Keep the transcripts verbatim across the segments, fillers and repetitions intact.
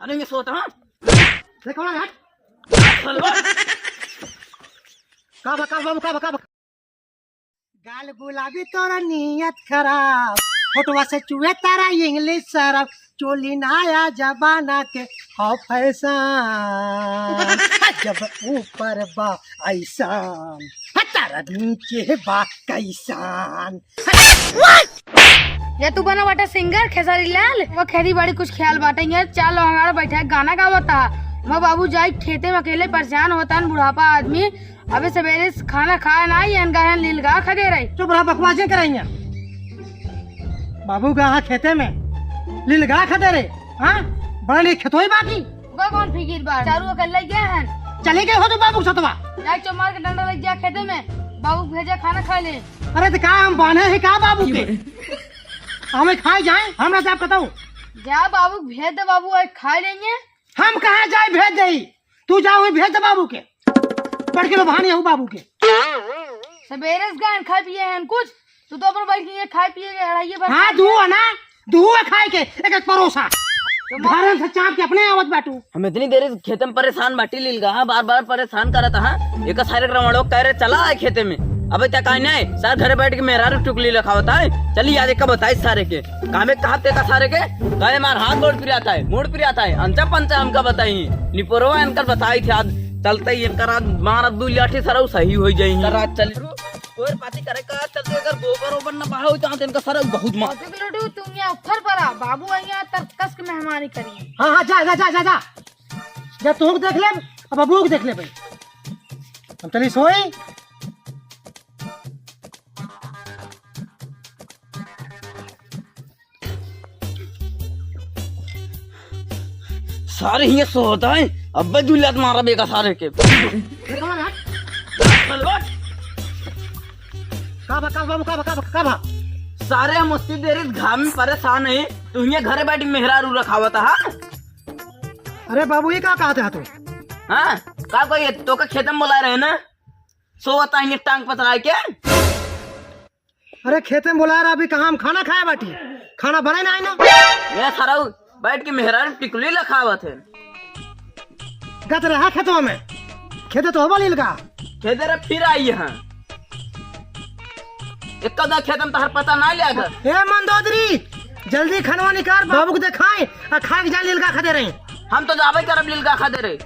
अरे ये सोता, हाँ? देखो ना यार। का बा, का बा, बाबू, का बा, का बा? गाल गुलाबी तोरा नियत खराब, फोटवा से चुए तारा इंग्लिश शराब, चोली नया जमाना के हो फैशन। जब ऊपर बा ऐसान, तारा नीचे बा कैसान। ये तू बना बाटे सिंगर खेसारी लाल, वो खेती बाड़ी कुछ ख्याल बाटे यार। चार लोग हंगाड़ बैठा है, गाना गावता। वो बाबू जाई खेते में अकेले परेशान होता है बुढ़ापा आदमी। अबे सवेरे से खाना खाए ना, ये इनका है लीलगाह खदे रही। चुप रहा, बकवासें कराइया। बाबू का हाँ खेते में लीलगाह खदे रहे। हाँ, बड़ा नहीं खेतोई बाकी। ओका कौन फिकिर बा? चारू अकेले गए हैं। चले गए हो तो बाबू सतवा। जाए चो मार के डंडा लग गया खेते में। बाबू भेजा खाना खा ले। अरे तो का हम बान्हे हैं का बाबू के? हमें खाए जाए, हमरा से आप बताओ। जा बाबू भेज दे, बाबू आज खा लेंगे। हम कहाँ जाए भेज दे? तू जा वहीं भेज दे बाबू के। पढ़ के लो बहाने हूँ बाबू के। सवेरे से गए हैं, खाए पिए हैं कुछ? तू तो अपन बैठ के ये खाए पिए के अढ़ाइये बार हाँ, खा दू लिया। है ना, दू है खाए के, एक एक परोसा। तो मैं घर से चाप के अपने आवत बाटू। हम इतनी देर से खेत में परेशान बाटी लीलगाह, हाँ, बार बार परेशान करत हा। एक सारे रमणो कह रहे चला आए खेते में। अबे क्या काहे नहीं? सारे घरे बैठ के मेहरारू टुकली लखावत है। चली आज एक बताई सारे के। कामे कहा ते का सारे के? कहे मार हाथ गोड़ पिराता है, मूड़ पिराता है, अंचा पंचा हमका बताई। निपोरवा इनकर बताई थे आज चलते ही इनकर आज मार दू लाठी सरऊ सही हो जाई। रात चली तोर पाती करे का चलते अगर गोबर ओबर न बहाओ तो इनका सरऊ बहुत मार। बाबू के लड्डू, तुम यहाँ ऊपर पड़ा, बाबू यहाँ तर कस के मेहमानी करिए। हाँ, हाँ, जा, जा, जा, जा, जा। जा तू देख ले, अब बाबू के देख ले भाई। हम चली सोई। सारे हियाँ सोता है, अब्बे दू लात मारा बेका सारे के। का बा, का बा, बाबू, का बा, का बा, का बा? सारे हम उतनी देर इस घाम में परेशान है, तू हियाँ घरे बैठ मेहरारू रखावत हा? अरे बाबू, ये का कहत हा तू? हाँ, का कोई तोका खेत में बोला रहे ना? सोवत आएंगे टांग पतराए के। अरे खेते में बोला रहा, अभी कहाँ हम खाना खाए बाटी? खाना बने ना है ना। ये सरऊ बैठ के मेहरारू टिकुली लखावत है। गत रहा खेतवा में, खेते तो होबा लीलगाह। खेते रे फिर आई है। एक कदा खेत में तहर पता ना लिया कर। ए मंदोदरी, जल्दी खनवा निकाल, बाबू को देखाए, आ खा के जा लीलगाह खदे रही। हम तो जाबे करब लीलगाह खदे रही।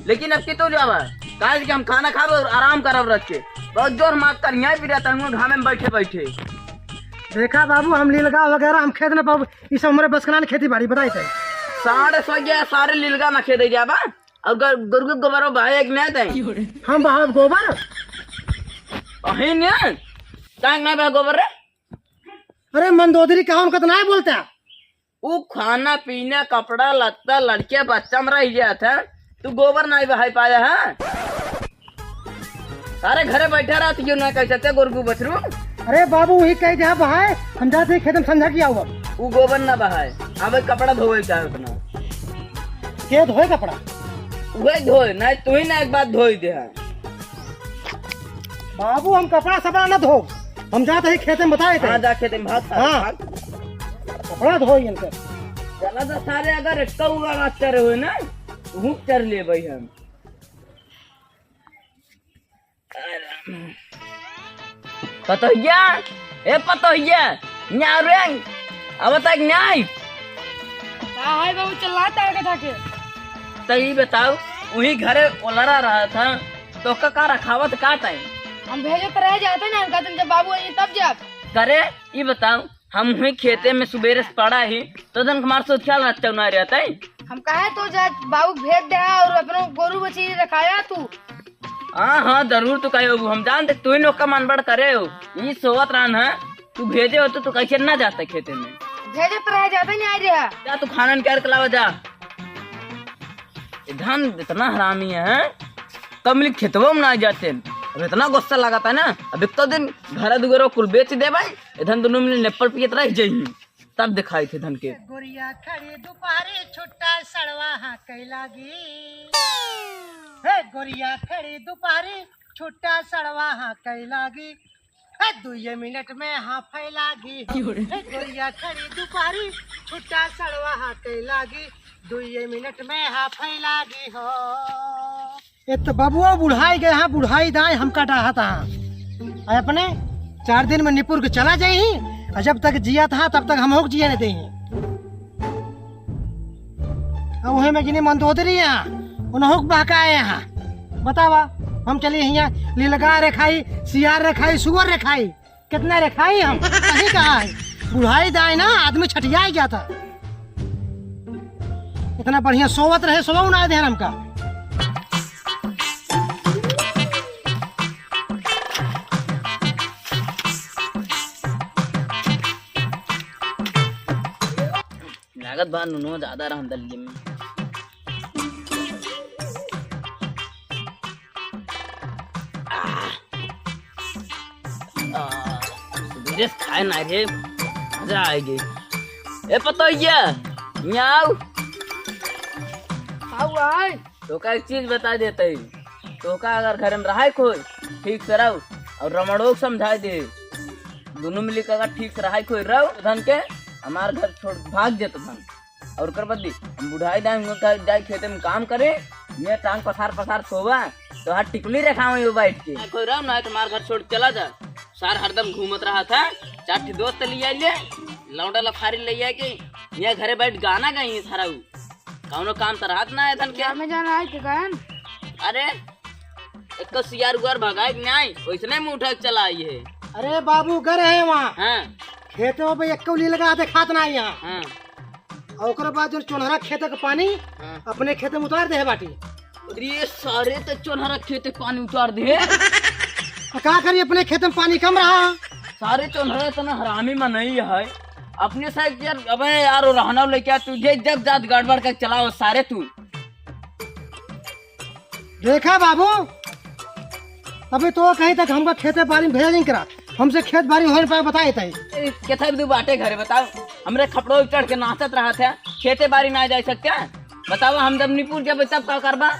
लेकिन अब की तू जावा, काहे कि हम खाना खाबे और आराम करब रख के। बहुत जोर मार कर यहाँ भी रहता हूँ घामे में बैठे बैठे। देखा बाबू, हम लीलगाह वगैरह हम खेत न पाबे, ई सब हमरे बस के ना खेती बाड़ी, बताई तई। साढ़े सौ गया, सारे लीलगाह ना खेते जाबा। और गर-, गरु के गोबर बहाए एक नहीं तई। हम बहाब गोबर? अही नहीं, टांग नहीं बहा गोबर रे। अरे मंदोदरी, कहाँ उनका तो नहीं बोलता? उ खाना पीना, कपड़ा लत्ता, लड़के बच्चा में रह जात है, तू गोबर नहीं बहाई पाया है? सारे घरे बैठा रहत क्यों ना कैसे ते गोरगू बछरू? अरे बाबू, वही कह दे बहाए, हम जाते हैं खेत में संझा किया हुआ। उ गोबर ना बहाए, अब कपड़ा धोए का उतना। के धोए कपड़ा? वही धोए, नहीं तू ही ना एक बात धोई दे है। बाबू, हम कपड़ा सपड़ा ना धो, हम जाते हैं खेते में बताए थे। हाँ, जा खेते में भात खा, हाँ। भात। कपड़ा धोई इनकर। चला तो सारे अगर एक का उगा बात करे हुए ना, तो हूँ चर ले भाई हम। पतोहिया, ए पतोहिया, न्याय रे, अब तक न्याय। का है बाबू, चिल्लाता है कथा के? तो ये बताओ, वही घरे ओलरा रहा था, तो का, का रखावत का टाइम? हम भेजत रह जाते ना, हम कहते जब बाबू आई तब जाब। करे, ये बताओ, हम हुई खेते में सुबेरे से पड़ा ही, तो दिन हमार सोच ख्याल रहता ना रहता है। हम कहे तो जा बाबू भेज दे और अपनो गोरू बछी रखाया तू। हाँ, हाँ, जरूर तू कहे हो, हम जानते तू ही नौका मन बड़ करे हो। ये सोवत रहन है, तू भेजे हो तो तू कैसे ना जाता खेते में? भेजे तो रह जाते नहीं आ रहा। जा तू खाना निकाल के लावा जा। ये धन इतना हरामी है, कमली खेतवा में ना जाते। अब इतना गुस्सा लगाता है ना, अब एक तो दिन घर दुगरो कुल बेच दे भाई, इधन दोनों मिले नेपल पियत रह जाई, तब दिखाई थे धन के। गोरिया खड़ी दुपहरी छुट्टा सड़वा हाँकै लागी। हे गोरिया खड़ी दुपहरी छुट्टा सड़वा हाँकै लागी। हे दुइये मिनट में हाँफै लागी। क्यों रे? हे गोरिया खड़ी दुपहरी छुट्टा सड़वा हाँकै लागी। दुइये मिनट में हाफै लागी हो। ए तो बबुआ बुढ़ाई गए हैं, बुढ़ाई दाई हमका डाहत हैं। आ अपने चार दिन में निपुर के चला जाई, आ जब तक जियत हैं तब तक हमहू के जिए न देई। अब वही में गिनी मंदोदरी हैं, उनहू के बहकाए हैं। बतावा, हम चली हियाँ लीलगाय रखाई, सियार रखाई, सुअर रखाई, कितना रखाई हम? सही कहा है, बुढ़ाई दाई ना आदमी छटियाई जाता। इतना बढ़िया सोवत रहे, सोवो ना दे हमका। लागत बा नूनो ज्यादा रहन दलिये में। आह, सुबेरे से खाए ना रे, मजा आएगी। ए पतोहिया, यहाँ आउ। आउ आए। तोका एक चीज बता देते ही, तोका अगर घर में रहाई कोई, ठीक से रहो, और रमणो को समझाई दे, दोनों मिली के अगर ठीक से रहाई कोई रहो, धन के हमार घर छोड़ भाग जेत धन। और कर बदी, हम बुढ़ाई दाई, हम का जाई खेते में काम करे, ये टांग पसार पसार सोवा, तो हाथ टिकुली रखावे यो बैठ के। ना कोई रहो ना, तुम्हार घर छोड़ चला जा। सार हरदम घूमत रहा था, चार ठे दोस्त ले आइले, लौंडा लफारी ले आके, ये घरे बैठ गाना गाई है सारा उ। कौनो काम तो रहत ना है धन के। क्या में जाना है के गायन? अरे, एक तो सियार उआर भगाए के नहीं, वैसने में उठा के चला आई है। अरे बाबू, घर है वहाँ। हाँ। खेतवा पे एक्को लीलगाय देखात ना है यहाँ। हाँ। और ओकरे बाद जो चोनहरा खेत के पानी हाँ। अपने खेत में उतार दे है बाटी। अरे सारे तो चोनहरा खेत के पानी उतार दे। आ का करी, अपने खेत में पानी कम रहा। सारे चोनहरा इतना हरामी में नहीं है। अपने से यार, अबे यार, वो रहना लेके आ, तुझे जब जात गड़बड़ कर चलाओ सारे तू। देखा बाबू, अभी तो कहीं तक हमका खेते बारी में भेजा नहीं करा, हमसे खेत बारी होने पर बताए तई। ए, केथा भी दू बाटे घरे बताओ, हमरे खपड़ो पे चढ़ के नाचत रहा था, खेते बारी ना जा सकते हैं? बताओ, हम जब निपुर जब तब का करबा,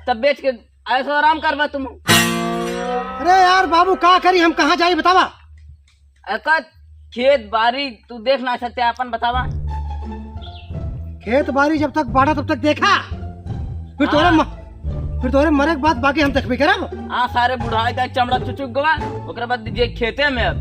तब बेच के ऐसो आराम करबा तुम। अरे यार बाबू, का करी, हम कहाँ जाई बतावा? अका खेत बारी तू देख ना सकते, अपन बतावा। खेत बारी जब तक बाड़ा तब तक देखा, फिर तोरे हाँ। म-, फिर तोरे मरे के बाद बाकी हम देखबे करब। हाँ, सारे बुढ़ाई का चमड़ा चुचुक गवा, ओकरे बाद जे खेते में अब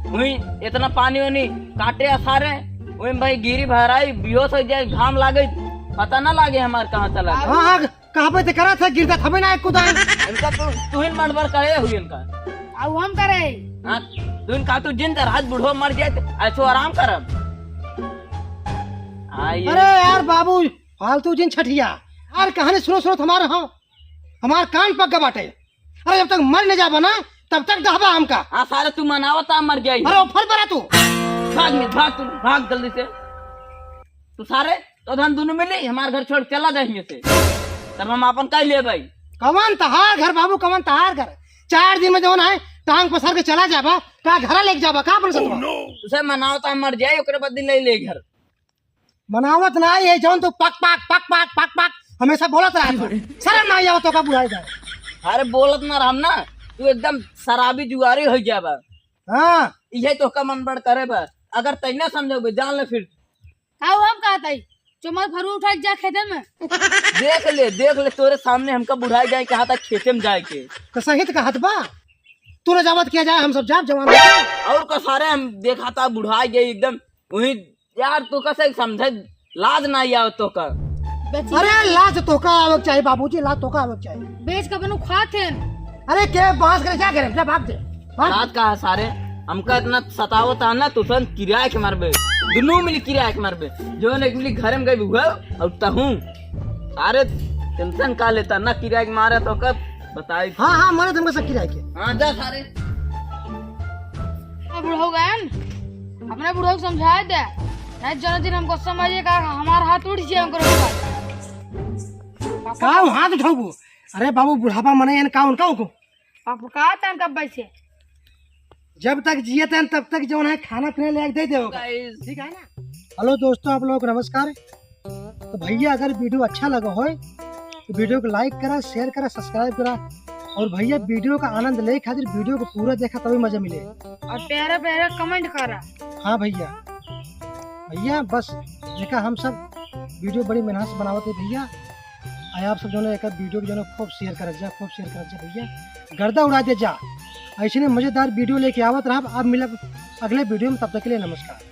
हुई इतना पानी वानी काटे आ सारे, वही में भाई गिरी भराई, बेहोश हो जाए, घाम लागे, पता ना लागे हमार कहाँ चला गया। हाँ, हाँ, कहाँ पे ते करा था, गिरता था भी ना एक कुदाई। इनका तू, तू ही मड़बर करे हुई इनका। आउ हम करे। हाँ, तू इनका तू जिन तर हाथ बुढ़ो मर जाए, तो ऐसो आराम करब। आई अरे यार बाबू, फालतू जिन छठिया। यार कहानी सुनो, सुनो हमारे, हाँ, हमार कान पक गवा बाटे। अरे जब तक मर न जाबा ना, तब तक दहबा हमका। हाँ, सारे तू मनावता मर जाई। अरे उफर बरा तू। भाग में, भाग तू, भाग जल्दी से। तू सारे, तो धन दोनों मिली, हमार घर छोड़ चला जा हियां से। तब हम आपन कह ले भाई। कवन तहार घर बाबू, कवन तहार घर? चार दिन में जौन है, टांग पसार के चला जाबा, का घरा लेके जाबा, का अपन सतवा? तुसे मनावता मर जाई, ओकरे बाद दिन ले ले घर। मनावत ना है, जौन तू पक, पक, पक, पक, पक, पक हमेशा बोलत रहत है। शर्म ना आवत तोका बुढ़ाई जाए। अरे बोलत ना रहम ना, तू एकदम शराबी जुआरी हो गया बा। हाँ। इहे तोहका मन बड़ करे बा। अगर तैने समझोगे, जान ले फिर। का हम कहत हई? चुम्मा फरू उठा के जा खेते में। देख ले, देख ले, तोरे सामने हमका बुढ़ाई जाए कहा था खेते में जाए के। तो सही तो कहत बा। तू न जावत किया जाए, हम सब जाब जवान होके। और का सारे हम देखा था बुढ़ाई गए एकदम। वही यार, तू कैसे समझे, लाज ना आवे तोका। बेच अरे, लाज तोका आवे के चाही बाबूजी, लाज तोका आवे के चाही। बेच के बनू खात हैं। अरे, के बांस करे, जा करे, जा भाग दे, भाग। लाज का है सारे, हमका इतना सतावत है ना, तुसन किराए के मारबे, दुनू मिली किराए के मारबे, जो एक मिली घर में गई हुआ और तहूँ। अरे, टेंशन का लेता ना, किराए के मारे तो कब बताई। हाँ, हाँ, मारे तुमको सब किराए के। हाँ, जा सारे। ए बुढ़ऊ गयन, अपने बुढ़ऊ को समझाए दे, नहीं जौन दिन हमको समझिए का हमार हाथ उठ जाए उनकर ऊपर। का वो हाथ उठाऊ? अरे बाबू, बुढ़ापा मने एन का उनका उनको? आप का तन कब बैठे? जब तक जिए तन तब तक जौन है खाना पीना ले दे दे होगा। Guys। ठीक है ना? हेलो दोस्तों, आप लोगों को नमस्कार। तो भैया अगर video अच्छा लगा होय तो video को like करा, share करा, subscribe करा। और भैया video का आनंद ले खातिर video को पूरा देखा तभी मजा मिले। और प्यारा प्यारा comment करा। हाँ भैया, भैया बस देखा हम सब video बड़ी मेहनत से बनावत है भइया। आ आप सब जौन है एक video के जौन है खूब share करत जा, खूब share करत जा भइया, गर्दा उड़ा दे जा। ऐसे ने मजेदार video लेके आवत रहब। अब मिलब अगले video में, तब तक के लिए नमस्कार।